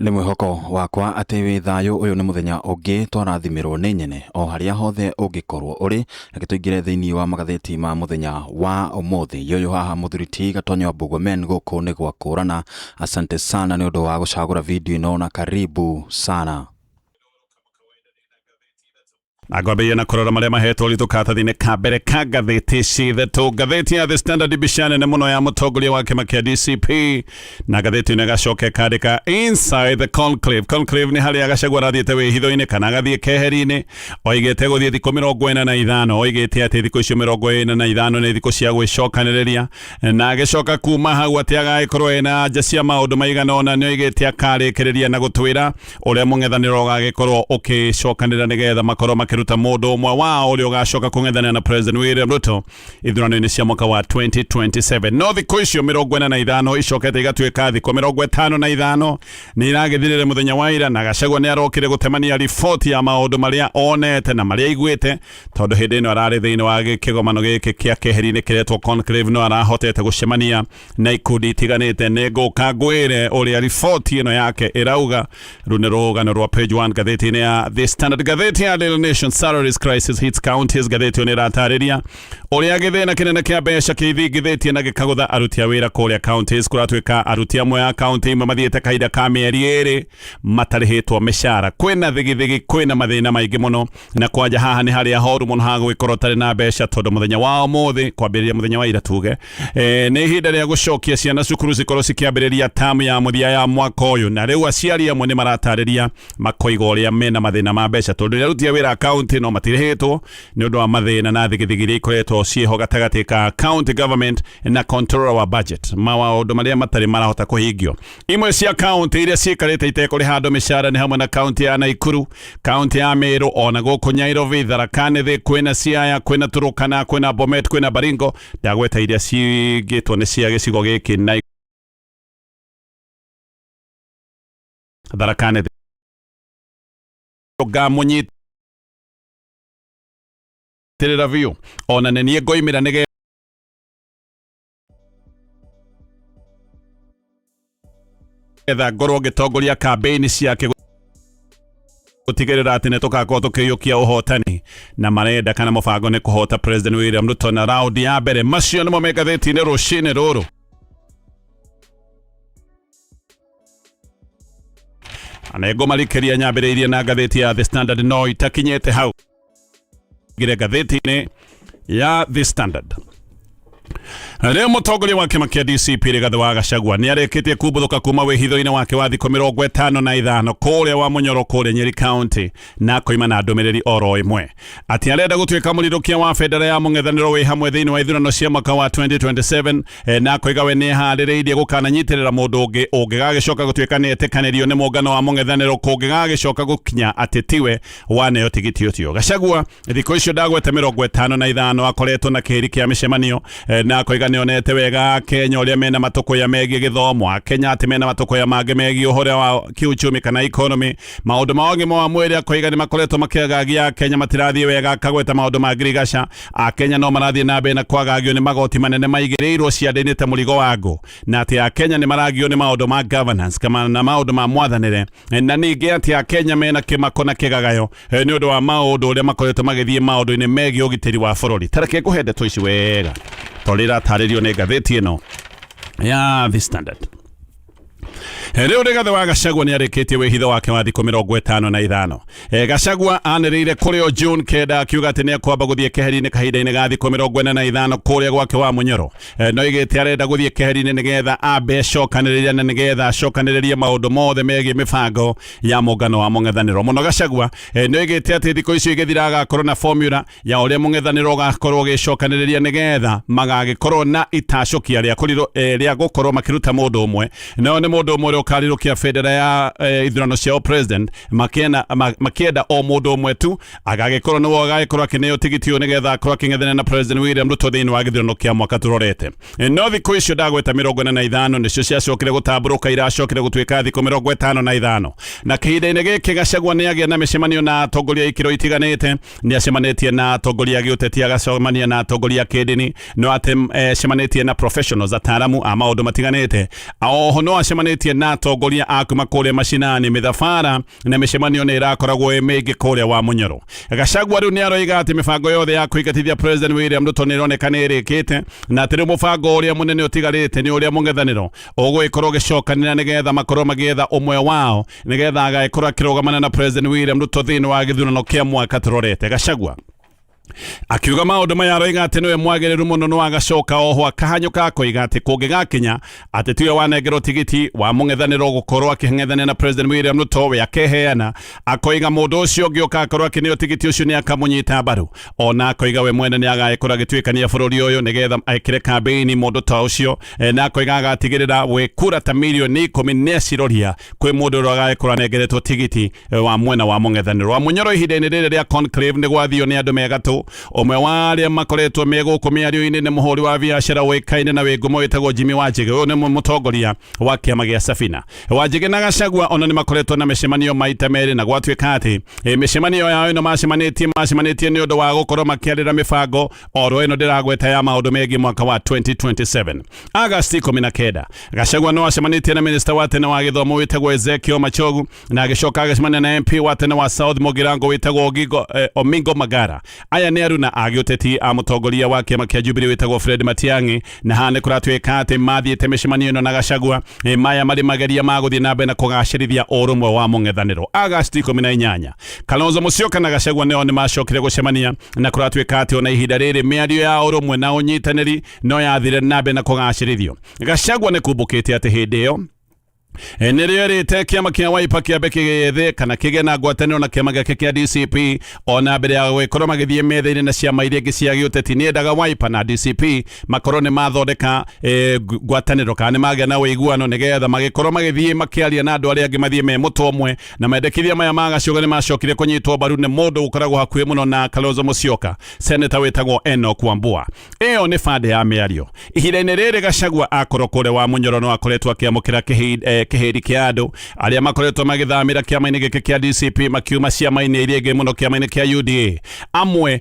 Nĩ mwĩhoko wakwa atĩ wĩ thayũ. Ũyũ nĩ mũthenya ũngĩ twarathimĩrwo nĩ nyene o harĩa hothe ũngĩkorwo ũrĩ. Reke tũingĩre thĩinĩ wa magathĩti ma mũthenya wa ũmũthĩ. Yoyo haha mũthuri ti Gatonyo wa Bugwamen, gũkũ nĩ gwa kũrana. Asante sana nĩ ũndũ wa gũcagũra video ĩno na karibu sana. Na ngwambĩrĩria na kũrora marĩa mahetwo ũritũ karatathi-inĩ ka mbere ka ngathĩti ici ithatũ. Ngathĩti ya The Standard, mbica nene mũno ya mũtongoria wa kĩama kĩa DCP, na ngathĩti ĩno ĩgacoka ĩkandĩka "Inside the Conclave". Conclave nĩ harĩa Gachagua arathiĩte wĩhitho-inĩ kana agathiĩ keheri-inĩ. Oigĩte gũthiĩ thikũ 45. Oigĩte atĩ thikũ icio 45 nĩ thikũ cia gwĩcokanĩrĩria, na agĩcoka kuma hau atĩ agagĩkorwo ena anja cia maũndũ maigana ũna. Nĩ oigĩte akarĩkĩrĩria na gũtwĩra ũrĩa mũng'ethanĩro ũgagĩkorwo ũkĩcokanĩrĩra nĩgetha makorwo makĩruta mũndũ ũmwe wao ũrĩa ũgacoka kũng'ethanĩra na President William Ruto ithurano-inĩ cia mwaka wa 2027. No thikũ icio 45 icokete igatuĩka thikũ 55 nĩ iragĩthirĩre mũthenya wa ira, na Gachagua nĩ arokire gũtemania riboti ya maũndũ marĩa onete na marĩa aiguĩte, tondũ hĩndĩ ĩno ararĩ thĩinĩ wa kĩgomano gĩkĩ kĩa keheri-inĩ kĩretwo conclave, no arahotete gũcemania na ikundi itiganĩte. Nĩ ngũka ngwĩre ũrĩa riboti ĩno yake ĩrauga. Rũu nĩ rũgano rwa page 1 ngathĩti-inĩ ya The Standard. Ngathĩti ya Daily Nation, "Salaries crisis hits counties". Ngathĩti ĩyo nĩ ĩratarĩria ũrĩa gĩthĩna kĩnene kĩa mbeca kĩithingithĩtie na gĩkagũtha aruti a wĩra kũrĩa counties. Kũratuĩka aruti amwe a county imwe mathiĩte kahinda ka mĩeri 2 matarĩhĩtwo mĩcara. Kwĩna thigithigi, kwĩna mathĩna maingĩ mũno, na kwanja haha nĩ harĩa horu mũno ha gũgĩkorwo ũtarĩ na mbeca, tondũ mũthenya wa ũmũthĩ kwambĩrĩria mũthenya wa ira tuge nĩ ihinda rĩa gũcokia ciana cukuru cikorwo cikĩambĩrĩria tamu ya mũthia ya mwaka ũyũ. Na rĩu aciari amwe nĩ maratarĩria makoiga ũrĩa mena mathĩna ma mbeca, tondũ rĩrĩa aruti a wĩra county no matirĩhĩtwo nĩ ũndũ wa mathĩna na thigithigi iria ikoretwo ciĩho gatagatĩ ka county government na controller wa budget, maũndũ marĩa matarĩ marahota kũhingio. Imwe cia kaunti iria ciikarĩte itekũrĩha andũ mĩcara nĩ hamwe na kaunti ya Naikuru, kaunti ya Meru, ona gũkũ Nyairobi, Tharaka Nithi, kwĩna Siaya, kwĩna Turukana, kwĩna Bomet, kwĩna Baringo. Ndagweta iria cigĩtwo nĩ cia gĩcigo gĩkĩ na Tharaka Nithi. Ngamũnyitĩrĩra biũ, ona nĩ niĩ ngoimĩra nĩgetha ngorwo ngĩtongoria kambĩini ciake gũtigĩrĩra atĩ nĩ tũgakorwo tũkĩiyũkia ũhotani, na marenda kana mũbango nĩ kũhota President William Ruto na raundi ya mbere. Macio nĩmo me ngathĩti-inĩ rũcinĩ rũrũ. Na nĩngũmarikĩria nyambĩrĩirie na ngathĩti ya The Standard, no itakinyĩte hau ngire ngathĩti-inĩ ya The Standard. Rĩu mũtongoria wa kĩama kĩa DCP Rigathĩ wa Gachagua nĩ arĩkĩtie kumbũthũka kuma wĩhitho-inĩ wake wa thikũ 55 kũrĩa wa Mũnyoro kũrĩa Nyeri County, na akoima na ndũmĩrĩri oro ĩmwe atĩ arenda gũtuĩka mũrirũkia wa bendera ya mũng'ethanĩro wĩ hamwe thĩinĩ wa ithurano cia mwaka wa 2027, na akoiga we nĩ eharĩrĩirie gũkananyitĩrĩra mũndũ ũngĩ ũngĩgagĩcoka gũtuĩka nĩ etĩkanĩrio nĩ mũngano wa mũng'ethanĩro kũngĩgagĩcoka gũkinya atĩ tiwe waneo tigiti ũcio. Gachagua thikũ icio ndagwete 55 akoretwo na kĩhĩri kĩa mĩcemanio, na akoiga nĩ onete wega Kenya ũrĩa mena matũkũya megiĩ gĩthomo, Akenya atĩ mena matũkũya mangĩ megiĩ ũhoro wa kiuchumi kana economy, maũndũ ma ũgima wa mwĩrĩ. Akoiga nĩ makoretwo makĩagagia Kenya, matirathiĩ wega. Akagweta maũndũ ma ngirigaca, Akenya no marathiĩ na mbere na kwagagio nĩ magoti manene maigĩrĩirwo ciande-inĩ ta mũrigo wa ngũ, na atĩ Akenya nĩ maragio nĩ maũndũ ma governance kana na maũndũ ma mwathanĩre, na ningĩ atĩ Akenya mena kĩmako na kĩgagayo nĩ ũndũ wa maũndũ ũrĩa makoretwo magĩthiĩ maũndũ-inĩ megiĩ ũgitĩri wa bũrũri. Tareke ngũhe ndeto ici wega tondũ iratarĩrio nĩ ngathĩti ĩno ya The Standard. Rĩu Rigathĩ wa Gachagua nĩ arĩkĩtie wĩhitho wake wa thikũ 55. Gachagua anĩrĩire kũrĩ o June 9 akiuga atĩ nĩ ekwamba gũthiĩ keheri-inĩ kahinda-inĩ ga thikũ 45 kũrĩa gwake wa Mũnyoro. No oigĩte arenda gũthiĩ keheri-inĩ nĩgetha ambe acokanĩrĩria na nĩgetha acokanĩrĩrie maũndũ mothe megiĩ mĩbango ya mũngano wa mũng'ethanĩro mũno. Gachagua nĩ oigĩte atĩ thikũ icio igĩthira agakorwo na formula ya ũrĩa mũng'ethanĩro ũgakorwo ũgĩcokanĩrĩria nĩgetha magagĩkorwo na itacũkia rĩa gũkorwo makĩruta mũndũ ũmwe, nao nĩ mũndũ ũmwe ũrĩa ũkarirũkia bendera ya ithurano cia president, makĩenda o mũndũ ũmwe tu agagĩkorwo nĩwe agagĩkorwo akĩneo tigiti ũyũ nĩgetha akorwo akĩng'ethanĩra na President William Ruto thĩinĩ wa gĩthurano kĩa mwaka tũrorete. No thikũ icio ndagweta 45 nĩcio ciacokire gũtambũrũka, iracokire gũtuĩka thikũ 55. Na kĩhinda-inĩ gĩkĩ Gachagua nĩ agĩa na mĩcemanio na atongoria a ikĩro itiganĩte. Nĩ acemanĩtie na atongoria a gĩũteti, agacemania na atongoria a kĩndini, no acemanĩtie na professionals, ataaramu a maũndũ matiganĩte. Oho no acemanĩtie acemanĩtie na atongoria a kuma kũrĩa macinani. Mĩthabara na mĩcemanio nĩ ĩrakoragwo ĩ mĩingĩ kũrĩa wa Munyoro. Gachagua rĩu nĩ aroiga atĩ mĩbango yothe ya kũingatithia President William Ruto nĩ ĩroneka nĩ ĩrĩkĩte, na atĩ rĩu mũbango ũrĩa mũnene ũtigarĩte nĩ ũrĩa mũng'ethanĩro ũgũgĩkorwo ũgĩcokanĩra nĩgetha makorwo magĩetha ũmwe wao nĩgetha agagĩkorwo akĩrũgamana na President William Ruto thĩinĩ wa gĩthurano kĩa mwaka tũrorete. Gachagua akiuga maũndũ maya aroiga atĩ nĩwe mwagĩrĩru mũno no agacoka oho akahanyũka akoiga atĩ kũngĩgakinya atĩ tiwe wanengerwo tigiti wa mũng'ethanĩro gũkorwo akĩng'ethanĩra na President William Ruto, we akeheana. Akoiga mũndũ ũcio ũngĩ ũka akorwo akĩneo tigiti ũcio nĩ akamũnyita mbaru. Ona akoiga we mwene nĩ agagĩkorwo agĩtuĩkania bũrũri ũyũ nĩgetha ekĩre kambĩini mũndũ ta ũcio, na akoiga agatigĩrĩra wĩ kura ta mirioni 10 nĩ aciroria kwĩ mũndũ ũrĩa agagĩkorwo anengeretwo tigiti wa mwena wa mũng'ethanĩro wa Munyoro. Ihinda-inĩ rĩrĩ rĩa conclave nĩ gwathio nĩ andũ me gatũ. Ũmwe wa arĩa makoretwo me gũkũ mĩario-inĩ nĩ mũhũri wa biacara ũĩkaine na wĩ ngumo wĩtagwo Jimmy Wanjigi. Ũyũ nĩ mũtongoria wa kĩama gĩa Safina. Wanjigi na Gachagua ona nĩ makoretwo na mĩcemanio maita merĩ, na gwatuĩka atĩ mĩcemanio yao ĩno macemanĩtie nĩ ũndũ wa gũkorwo makĩarĩra mĩbango oro ĩno ndĩragweta ya maũndũ megiĩ mwaka wa 2027. Agasti 19, Gachagua no acemanĩtie na minista wa tene wa gĩthomo wĩtagwo Ezekiel Machogu, na agĩcoka agĩcemania na MP wa tene wa South Mugirango wĩtagwo Omingo Magara. Aya nĩ aruna a gĩũteti a mũtongoria wa kĩama kĩa Jubilee wĩtagwo Fred Matiang'i, na haha nĩ kũratuĩka atĩ mathiĩte mĩcemanio ĩno na Gachagua, maya marĩ mageria ma gũthiĩ na mbere na kũgacĩrithia ũrũmwe wa mũng'ethanĩro. Agasti 18, Kalonzo Musyoka na Gachagua nĩo nĩ macokire gũcemania, na kũratuĩka atĩ ona ihinda rĩrĩ mĩario ya ũrũmwe na ũnyitanĩri no yathire na mbere na kũgacĩrithio. Gachagua nĩ kumbũkĩte atĩ hĩndĩ ĩyo nĩrĩo ĩrĩte kĩama kĩa Wiper kĩambe kĩgĩe kana kĩgĩe na ngwatanĩro na kĩama gĩake kĩa DCP ona mbere ya gũgĩkorwo magĩthiĩ metha-inĩ na ciama iria ingĩ cia gĩũteti. Nĩendaga Wiper na DCP makorwo nĩ mathondeka ngwatanĩro kana nĩ magĩa na ũiguano nĩgetha magĩkorwo magĩthiĩ makĩaria na andũ arĩa angĩ mathiĩ me mũtwe ũmwe. Na mendekithia maya ma Gachagua nĩ macokire kũnyitwo mbaru nĩ mũndũ ũkoragwo hakuhĩ mũno na Kalonzo Musyoka, seneta wĩtagwo Enoch Wambua. Ĩyo nĩ bande ya mĩario. Ihinda-inĩ rĩrĩ Gachagua akorwo kũrĩa wa Munyoro no akoretwo akĩamũkĩra kĩhĩri kĩa andũ arĩa makoretwo magĩthamĩra kĩama-inĩ gĩkĩ kĩa DCP makiuma ciama-inĩ iria ingĩ, mũno kĩama-inĩ kĩa UDA. Amwe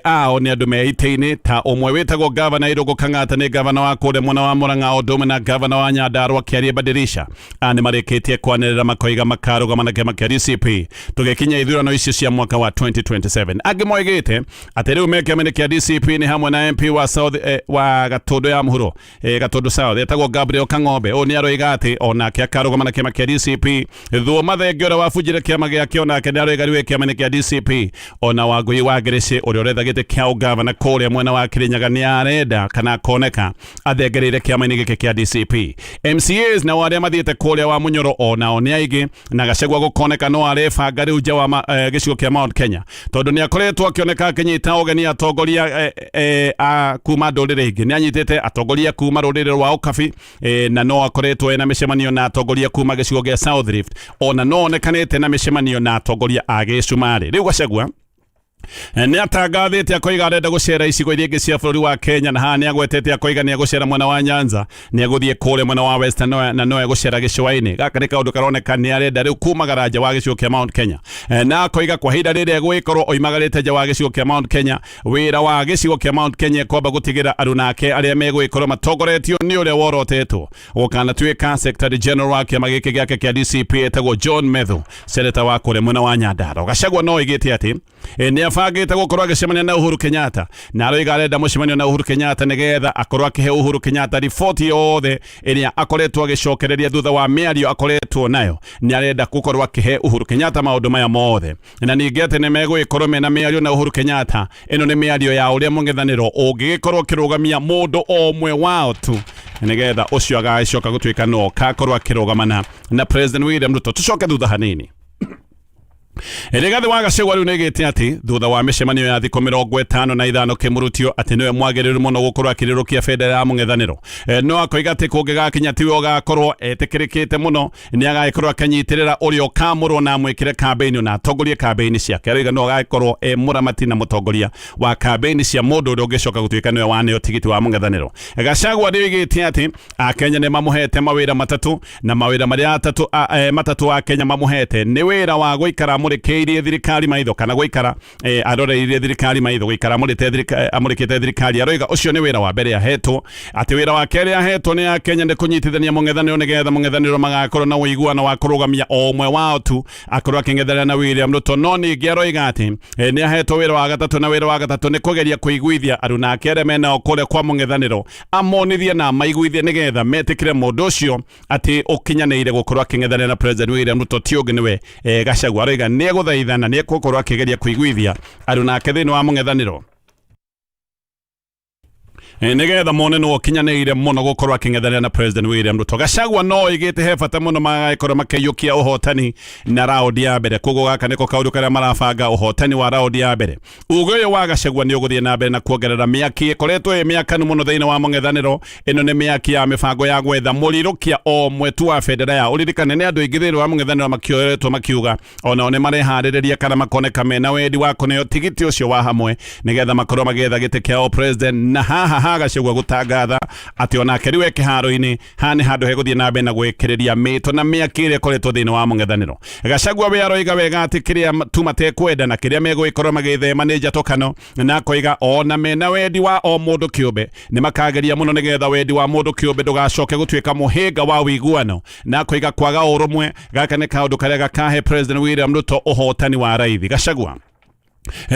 ao nĩ andũ me itĩ-inĩ, ta ũmwe wĩtagwo gavana Irũngũ Kang'ata, nĩ gavana wa kũrĩa mwena wa Murang'a, o ũndũ ũmwe na gavana wa Nyandarua Kĩarie Badirisha. Aya nĩ marĩkĩtie kwanĩrĩra makoiga makarũgama na kĩama kĩa DCP tũgĩkinya ithurano icio cia mwaka wa 2027. Angĩ moigĩte atĩ rĩu me kĩama-inĩ kĩa DCP nĩ hamwe na MP wa South, wa Gatũndũ ya mũhuro, Gatũndũ South, etagwo Gabriel Kang'ombe. Ũyũ nĩ aroiga atĩ onake akarũgama na kĩama kĩa DCP. Thuo Mathenge ũrĩa wabunjire kĩama gĩake onake nĩ aroiga rĩu kĩama-inĩ kĩa DCP. Ona Wangũi wa Ngĩrĩcĩ ũrĩa ũretha gĩtĩ kĩa ũgavana kũrĩa mwena wa Kĩrĩnyaga nĩ arenda kana akoneka athengereire kĩama-inĩ gĩkĩ kĩa DCP. MCAs nao arĩa mathiĩte kũrĩa wa Munyoro onao nĩ aingĩ, na Gachagua gũkoneka no arebanga rĩu nja wa gĩcigo kĩa Mount Kenya, tondũ nĩ akoretwo akĩoneka akĩnyita ũgeni atongoria a kuma ndũrĩrĩ ingĩ. Nĩ anyitĩte atongoria kuma rũrĩrĩ rwa Ũkabi, na no akoretwo ena mĩcemanio na atongoria kuma gĩcigo gĩa South Rift, ona no onekanĩte na mĩcemanio na atongoria a gĩcumarĩ. Rĩu Gachagua nĩ atangathĩte akoiga arenda gũcera icigo iria ingĩ cia bũrũri wa Kenya, na haha nĩ agwetete akoiga nĩ egũcera mwena wa Nyanza, nĩ egũthiĩ kũrĩa mwena wa Western na no egũcera gĩcũa-inĩ. Gaka nĩ kaũndũ karoneka nĩ arenda rĩu kumagara nja wa gĩcigo kĩa Mount Kenya, na akoiga kwa ihinda rĩrĩa egũgĩkorwo oimagarĩte nja wa gĩcigo kĩa Mount Kenya, wĩra wa gĩcigo kĩa Mount Kenya kwamba gũtigĩra aruna ake arĩa megũgĩkorwo matongoretio nĩ ũrĩa worotetwo gũkanatuĩka Secretary General wa kĩama gĩkĩ gĩake kĩa DCP etagwo John Methu, seneta wa kũrĩa mwena wa Nyandarua. Gachagua no oigĩte atĩ nĩ abangĩte gũkorwo agĩcemania na Uhuru Kenyatta, na aroiga arenda mũcemanio na Uhuru Kenyatta nĩgetha akorwo akĩhe Uhuru Kenyatta riboti yothe ĩrĩa akoretwo agĩcokereria thutha wa mĩario akoretwo nayo. Nĩ arenda gũkorwo akĩhe Uhuru Kenyatta maũndũ maya mothe, na ningĩ atĩ nĩ megũgĩkorwo mena mĩario na Uhuru Kenyatta. Ĩno nĩ mĩario ya ũrĩa mũng'ethanĩro ũngĩgĩkorwo ũkĩrũgamia mũndũ o ũmwe wao tu nĩgetha ũcio agagĩcoka gũtuĩka no kakorwo akĩrũgamana na President William Ruto. Tũcoke thutha hanini. Rigathi wa Gachagua rĩu nĩgĩte atĩ thutha wa mĩcemanio ya thikũ 55 kĩmũrutio atĩ nĩwe mwagĩrĩru mũno gũkorwo akĩrĩrũkia bendera ya mũng'ethanĩro, no akoiga atĩ kũngĩgakinya tiwe ũgakorwo etĩkĩrĩkĩte mũno, nĩ agagĩkorwo akĩnyitĩrĩra ũrĩa ũkamũrwo na amwĩkĩre kambĩini na atongorie kambĩini ciake. Aroiga no agagĩkorwo e mũramati na mũtongoria wa kambĩini cia mũndũ ũrĩa ũngĩcoka gũtuĩka nĩwe waneo tigiti wa mũng'ethanĩro. Gachagua nĩoigĩte atĩ Akenya nĩ mamũhete mawĩra matatũ, na mawĩra marĩa matatũ Akenya mamũhete nĩ wĩra wa gũikara. Amũrĩkĩirie thirikari maitho kana gũikara aroreirie thirikari maitho gũikara amũrĩkĩte thirikari. Aroiga ũcio nĩ wĩra wa mbere ahetwo, atĩ wĩra wa kerĩ ahetwo nĩ ya Kenya nĩ kũnyitithania mũng'ethanĩro nĩgetha mũng'ethanĩro magakorwo na ũiguano wa kũrũgamia o ũmwe wao tu akorwo akĩng'ethanĩra na William Ruto. No ningĩ aroiga atĩ nĩ ahetwo wĩra wa gatatũ, na wĩra wa gatatũ nĩ kũgeria kũiguithia aruna ake arĩa menao kũrĩa kwa mũng'ethanĩro, amonithie na amaiguithie nĩgetha metĩkĩre mũndũ ũcio atĩ ũkinyanĩire gũkorwo akĩng'ethanĩra na President William Ruto ti ũngĩ nĩwe Gachagua. Aroiga nĩ egũthaithana, nĩ egũkorwo akĩgeria kũiguithia aruna ake thĩinĩ wa mũng'ethanĩro nĩgetha mone nĩ ũkinyanĩire mũno gũkorwo akĩng'ethanĩra na President William Ruto. Gachagua no oigĩte he bata mũno magagĩkorwo makĩiyũkia ũhotani na raundi ya mbere, koguo gaka nĩko kaũndũ karĩa marabanga, ũhotani wa raundi ya mbere. Uge ũyũ wa Gachagua nĩ ũgũthiĩ na mbere na kuongerera mĩaki ĩkoretwo ĩ mĩakanu mũno thĩinĩ wa mũng'ethanĩro. Ĩno nĩ mĩaki ya mĩbango ya gwetha mũrirũkia o mwetu wa bendera ya ũririkane nĩ andũ aingĩ thĩinĩ wa mũng'ethanĩro makĩoretwo makiuga onao nĩ mareharĩrĩria kana makoneka mena wendi wa kũneo tigiti ũcio wa hamwe nĩgetha makorwo magĩetha gĩtĩ kĩa president. Na haha ha Gachagua gũtangatha atĩ onake rĩu e kĩharo-inĩ, haha nĩ handũ hegũthiĩ na mbere na gwĩkĩrĩria mĩto na mĩaki ĩrĩa ĩkoretwo thĩinĩ wa mũng'ethanĩro. Gachagua we aroiga wega atĩ kĩrĩa tu matekwenda na kĩrĩa megũgĩkorwo magĩthema nĩ njatũkano, na akoiga ona mena wendi wa o mũndũ kĩũmbe nĩ makageria mũno nĩgetha wendi wa mũndũ kĩũmbe ndũgacoke gũtuĩka mũhĩnga wa ũiguano, na akoiga kwaga ũrũmwe gaka nĩ kaũndũ karĩa gakahe President William Ruto ũhotani wa raithi. Gachagua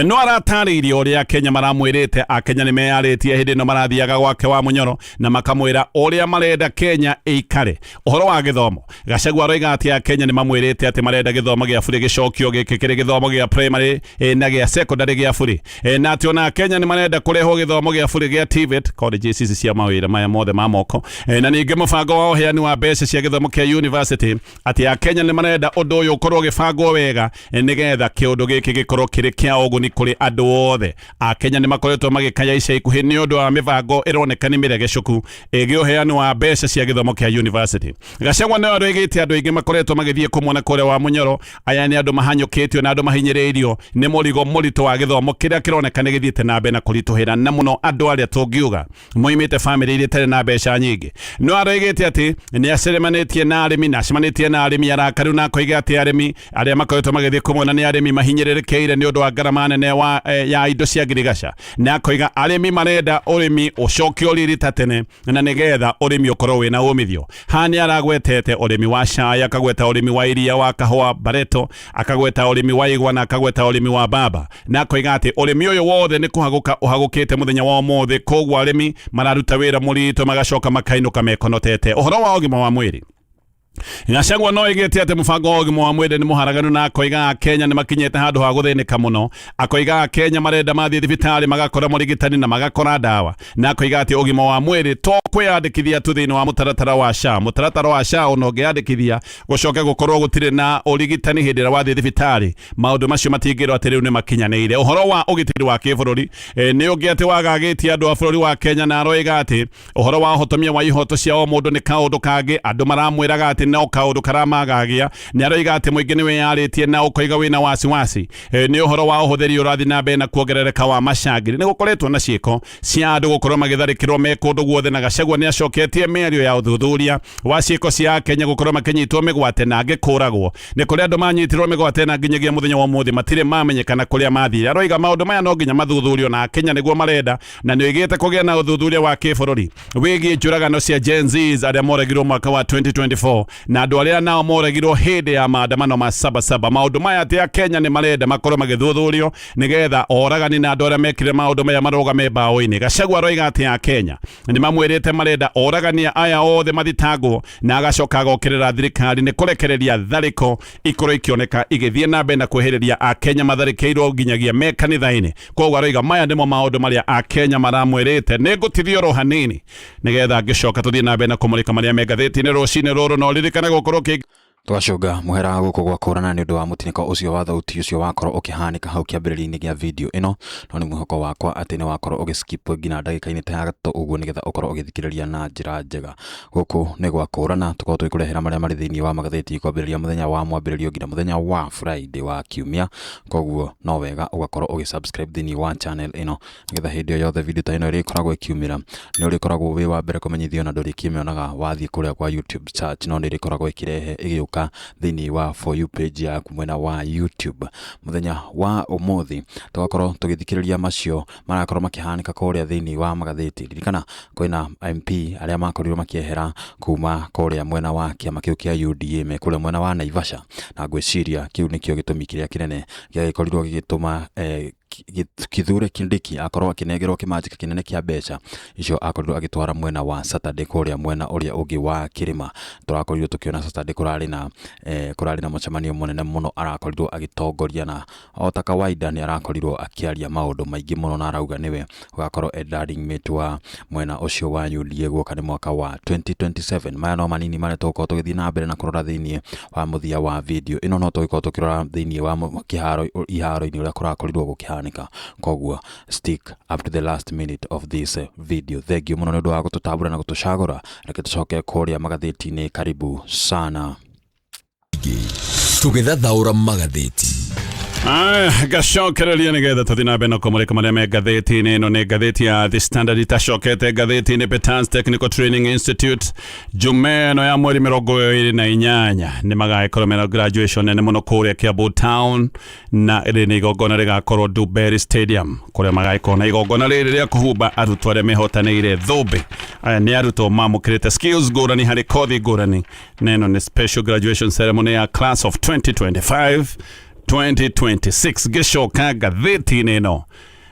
no aratarĩirie ũrĩa Kenya maramwĩrĩte. Akenya nĩ meyarĩtie hĩndĩ ĩno marathiaga gwake wa Mũnyoro na makamwĩra ũrĩa marenda Kenya ĩikare. Ũhoro wa gĩthomo, Gachagua aroiga atĩ Akenya nĩ mamwĩrĩte atĩ marenda gĩthomo gĩa bũrĩ gĩcokio gĩkĩ kĩrĩ gĩthomo gĩa primary na gĩa secondary gĩa bũrĩ, na atĩ ona Akenya nĩ marenda kũrehwo gĩthomo gĩa bũrĩ gĩa TVET colleges ici cia mawĩra maya mothe ma moko, na ningĩ mũbango wa ũheani wa mbeca cia gĩthomo kĩa university, atĩ Akenya nĩ marenda ũndũ ũyũ ũkorwo ũgĩbangwo wega nĩgetha kĩũndũ gĩkĩ gĩkorwo kĩrĩ kĩa ũguni kũrĩ andũ othe. Akenya nĩ makoretwo magĩkaya ica ikuhĩ nĩ ũndũ wa mĩbango ĩroneka nĩ mĩregecuku ĩgiĩ ũheani wa mbeca cia gĩthomo kĩa university. Gachagua nĩwe aroigĩte andũ aingĩ makoretwo magĩthiĩ kũmwona kũrĩa wa Mũnyoro aya nĩ andũ mahanyũkĩtio na andũ mahinyĩrĩirio nĩ mũrigo mũritũ wa gĩthomo kĩrĩa kĩroneka nĩ gĩthiĩte na mbere na kũritũhĩra, na mũno andũ arĩa tũngiuga moimĩte bamĩrĩ iria itarĩ na mbeca nyingĩ. No aroigĩte atĩ nĩ acemanĩtie na arĩmi na acemanĩtie na arĩmi arakaru, na akoiga atĩ arĩmi arĩa makoretwo magĩthiĩ kũmwona nĩ arĩmi mahinyĩrĩrĩkĩire nĩ ũndũ wa ngarama nene ya indo cia ngirigaca, na akoiga arĩmi marenda ũrĩmi ũcokio riri ta tene na nĩgetha ũrĩmi ũkorwo wĩna umithio. Haha nĩ aragwetete ũrĩmi wa cai, akagweta ũrĩmi wa iria wa kahũa bareto, akagweta ũrĩmi wa igwa na akagweta ũrĩmi wa mbamba, na akoiga atĩ ũrĩmi ũyũ wothe nĩ kũhagũka ũhagũkĩte mũthenya wa ũmũthĩ, koguo arĩmi mararuta wĩra mũritũ magacoka makainũka mekonotete. Ũhoro wa ũgima wa mwĩrĩ, Gachagua no oigĩte atĩ mũbango wa ũgima wa mwĩrĩ nĩ mũharaganu, na akoiga Kenya nĩ makinyĩte handũ ha gũthĩnĩka mũno. Akoiga Kenya marenda mathiĩ thibitarĩ magakora mũrigitani na magakora ndawa, na akoiga atĩ ũgima wa mwĩrĩ to kwĩyandĩkithia tu thĩinĩ wa mũtaratara wa SHA. Mũtaratara wa SHA ona ũngĩyandĩkithia gũcoke gũkorwo gũtirĩ na ũrigitani hĩndĩ ĩrĩa wathiĩ thibitarĩ, maũndũ macio matingĩrwo atĩ rĩu nĩ makinyanĩire. Ũhoro wa ũgitĩri wa kĩbũrũri nĩ ũngĩ atĩ wagagĩtie andũ a bũrũri wa Kenya, na aroiga atĩ ũhoro wa ũhotomia wa ihoto cia o mũndũ nĩ kaũndũ kangĩ andũ maramwĩraga atĩ no kaũndũ karamagagia. Nĩ aroiga atĩ mũingĩ nĩ wĩyarĩtie na ũkoiga wĩna wasiwasi nĩ ũhoro wa ũhũthĩri ũrathiĩ na mbere na kuongerereka wa macangiri. Nĩ gũkoretwo na ciĩko cia andũ gũkorwo magĩtharĩkĩrwo me kũndũ guothe, na Gachagua nĩ acoketie mĩario ya ũthuthuria wa ciĩko cia Kenya gũkorwo makĩnyitwo mĩgwate na angĩ kũragwo. Nĩ kũrĩ andũ manyitirwo mĩgwate na nginyagia mũthenya wa ũmũthĩ matirĩ mamenyekana kũrĩa mathire. Aroiga maũndũ maya no nginya mathuthurio na Kenya nĩguo marenda, na nĩ oigĩte kũgĩa na ũthuthuria wa kĩbũrũri wĩgiĩ njũragano cia Gen Zs arĩa moragirwo mwaka wa 2024 na andũ arĩa nao moragirwo hĩndĩ ya maandamano ma Sabasaba. Maũndũ maya atĩ Akenya nĩ marenda makorwo magĩthuthurio nĩgetha oragani na andũ arĩa mekire maũndũ maya marũgame mbaũ-inĩ. Gachagua aroiga atĩ Akenya nĩ mamwĩrĩte marenda oragani aya othe mathitangwo, na agacoka agokĩrĩra thirikari nĩ kũrekereria tharĩko ikorwo ikĩoneka igĩthiĩ na mbere na kwĩhĩrĩria Akenya matharĩkĩirwo nginyagia me kanitha-inĩ. Koguo aroiga maya nĩmo maũndũ marĩa Akenya maramwĩrĩte. Nĩ ngũtithia oro hanini nĩgetha ngĩcoka tũthiĩ na mbere na kũmũrĩka marĩa me ngathĩti-inĩ rũcinĩ rũrũ, na ũririkane gũkorwo ũkĩ Twacũnga mũhera gũkũ gwa kũrana nĩ ũndũ wa mũtinĩko ũcio wa thauti ũcio wakorwo ũkĩhanĩka hau kĩambĩrĩria-inĩ gĩa video ĩno, no nĩ mwĩhoko wakwa atĩ nĩ wakorwo ũgĩ skip nginya ndagĩka-inĩ ta ya gatatũ ũguo nĩgetha ũkorwo ũgĩthikĩrĩria na njĩra njega. Gũkũ nĩ gwa kũrana, tũkorwo tũgĩkũrehera marĩa marĩ thĩinĩ wa magathĩti kwambĩrĩria mũthenya wa mwambĩrĩrio nginya mũthenya wa Friday wa kiumia. Koguo no wega ũgakorwo ũgĩ subscribe thĩinĩ wa channel ĩno nĩgetha hĩndĩ o yothe video ta ĩno ĩrĩkoragwo ĩkiumĩra nĩ ũrĩkoragwo wĩ wa mbere kũmenyithio, na ndũrĩkĩmĩonaga wathiĩ kũrĩa kwa YouTube search, no nĩ ĩrĩkoragwo ĩkĩrehe ĩgĩũka. ĩgĩũka thĩinĩ wa For You page yaku mwena wa YouTube. Mũthenya wa ũmũthĩ tũgakorwo tũgĩthikĩrĩria macio marakorwo makĩhanĩka kũrĩa thĩinĩ wa magathĩti. Ririkana kwĩna MP arĩa makorirwo makĩehera kuma kũrĩa mwena wa kĩama kĩu kĩa UDA me kũrĩa mwena wa Naivasha, na ngwĩciria kĩu nĩkĩo gĩtũmi kĩrĩa kĩnene gĩagĩkorirwo gĩgĩtũma Kithure Kindiki akorwo akĩnengerwo kĩmanjĩka kĩnene kĩa mbeca icio akorirwo agĩtwara mwena wa Saturday kũrĩa mwena ũrĩa ũngĩ wa kĩrĩma. Tũrakorirwo tũkĩona Saturday kũrarĩ na mũcemanio mũnene mũno arakorirwo agĩtongoria, na o ta kawaida nĩ arakorirwo akĩaria maũndũ maingĩ mũno na arauga nĩwe ũgakorwo e running mate wa mwena ũcio wa UDA guoka nĩ mwaka wa 2027. Maya no manini marĩa tũgũkorwo tũgĩthiĩ na mbere na kũrora thĩinĩ wa mũthia wa video ĩno, no tũgĩkorwo tũkĩrora thĩinĩ wa kĩharo iharo-inĩ ũrĩa kũrakorirwo gũkĩhanĩka. Koguo stick up to the last minute of this video. Thank you mũno nĩ ũndũ wa gũtũtambũra na gũtũcagũra. Reke tũcoke kũrĩa magathĩti-inĩ. Karibu sana. Tũgĩthathaũra magathĩti. Aya, ngacokereria nĩgetha tũthiĩ na mbere na kũmũrĩka marĩa me ngathĩti-inĩ. Ĩno nĩ ngathĩti ya The Standard. Itacokete ngathĩti-inĩ, Petans Technical Training Institute jume ĩno ya mweri 28 nĩ magagĩkorwo mena graduation nene mũno kũrĩa Kiambu Town, na rĩrĩ nĩ igongona rĩgakorwo Duberry Stadium, kũrĩa magagĩkorwo na igongona rĩrĩ rĩa kũhumba arutwo arĩa mehotanĩire thũmbĩ. Aya nĩ arutwo mamũkĩrĩte skills ngũrani harĩ kothi ngũrani, na ĩno nĩ special graduation ceremony ya class of 2025 2026. Gĩcoka ngathĩti-inĩ ĩno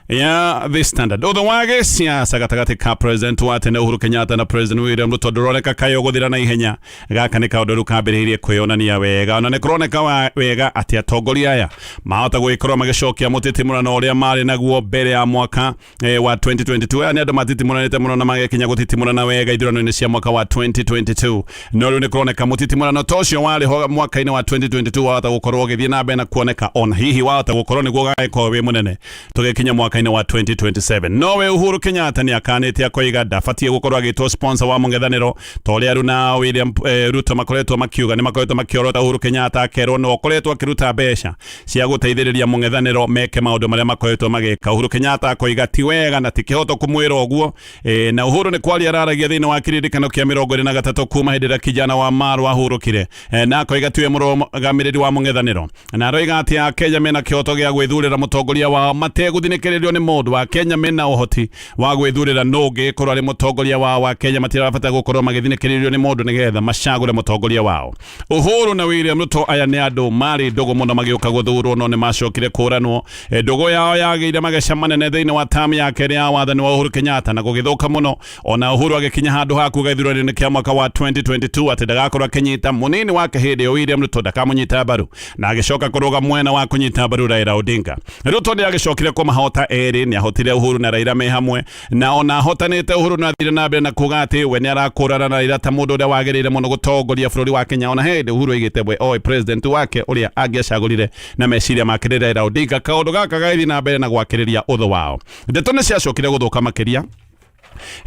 ya The Standard, ũthũ wa gĩciaca gatagatĩ ka president wa tene Uhuru Kenyatta na President William Ruto ndũroneka kaĩ ũgũthira na ihenya. Gaka nĩ kaũndũ rĩu kambĩrĩirie kwĩyonania wega, ona nĩ kũroneka wega atĩ atongoria aya mahota gũgĩkorwo magĩcokia mũtitimũrano ũrĩa marĩ naguo mbere ya mwaka wa 2022. Aya nĩ andũ matitimũranĩte mũno na magĩkinya gũtitimũrana wega ithurano-inĩ cia mwaka wa 2022, no rĩu nĩ kũroneka mũtitimũrano ta ũcio warĩ ho mwaka-inĩ wa 2022 wahota gũkorwo ũgĩthiĩ na mbere na kuoneka, ona hihi wahota gũkorwo nĩguo ũgagĩkorwo wĩ mũnene tũgĩkinya mwaka-inĩ wa 2027. Nowe Uhuru Kenyatta nĩ akanĩte akoiga ndabatiĩ gũkorwo agĩtwo sponsor wa mũng'ethanĩro ta ũrĩa Aruna William Ruto makoretwo makiuga. Nĩ makoretwo makĩorota Uhuru Kenyatta, akerwo no ũkoretwo akĩruta mbeca cia gũteithĩrĩria mũng'ethanĩro meke maũndũ marĩa makoretwo magĩka. Uhuru Kenyatta akoiga ti wega na ti kĩhoto kũmwĩra ũguo. Na Uhuru nĩ kwaria araragia thĩinĩ wa kĩririkano kĩa 23 kuma hĩndĩ ĩrĩa kijana wa Marwa ahurũkire, na akoiga tiwe mũrũgamĩrĩri wa mũng'ethanĩro, na aroiga atĩ Akenya mena kĩhoto gĩa gwĩthurĩra mũtongoria wao mategũthinĩkĩrĩrio nĩ mũndũ. Akenya mena ũhoti wa gwĩthurĩra nũ ũngĩkorwo arĩ mũtongoria wao. Wa Kenya matirabata gũkorwo magĩthinĩkĩrĩrio nĩ mũndũ nĩgetha macagũre mũtongoria wao. Uhuru na William Ruto aya nĩ andũ marĩ ndũgũ mũno magĩũka gũthurwo, no nĩ macokire kũranwo. Ndũgũ yao yagĩire mageca manene thĩinĩ wa tamu ya kerĩ ya wathani wa Uhuru Kenyatta na gũgĩthũka mũno, ona Uhuru agĩkinya handũ ha kuga ithurano-inĩ kĩa mwaka wa 2022 atĩ ndagakorwo akĩnyita mũnini wake hĩndĩ ĩyo William Ruto, ndakamũnyita mbaru, na agĩcoka kũrũga mwena wa kũnyita mbaru Raila Odinga. Ruto nĩ agĩcokire kũmahota erĩ, nĩ ahotire Uhuru na Raila me hamwe, na ona ahotanĩte Uhuru no athire na mbere na kuga atĩ we nĩ arakũrana na Raila ta mũndũ ũrĩa wagĩrĩire mũno gũtongoria bũrũri wa Kenya, ona hĩndĩ Uhuru oigĩte we oĩ president wake ũrĩa angĩacagũrire na meciria make nĩ Raila Odinga. Kaũndũ gaka gagĩthiĩ na mbere na gwakĩrĩria ũthũ wao. Ndeto nĩ ciacokire gũthũka makĩria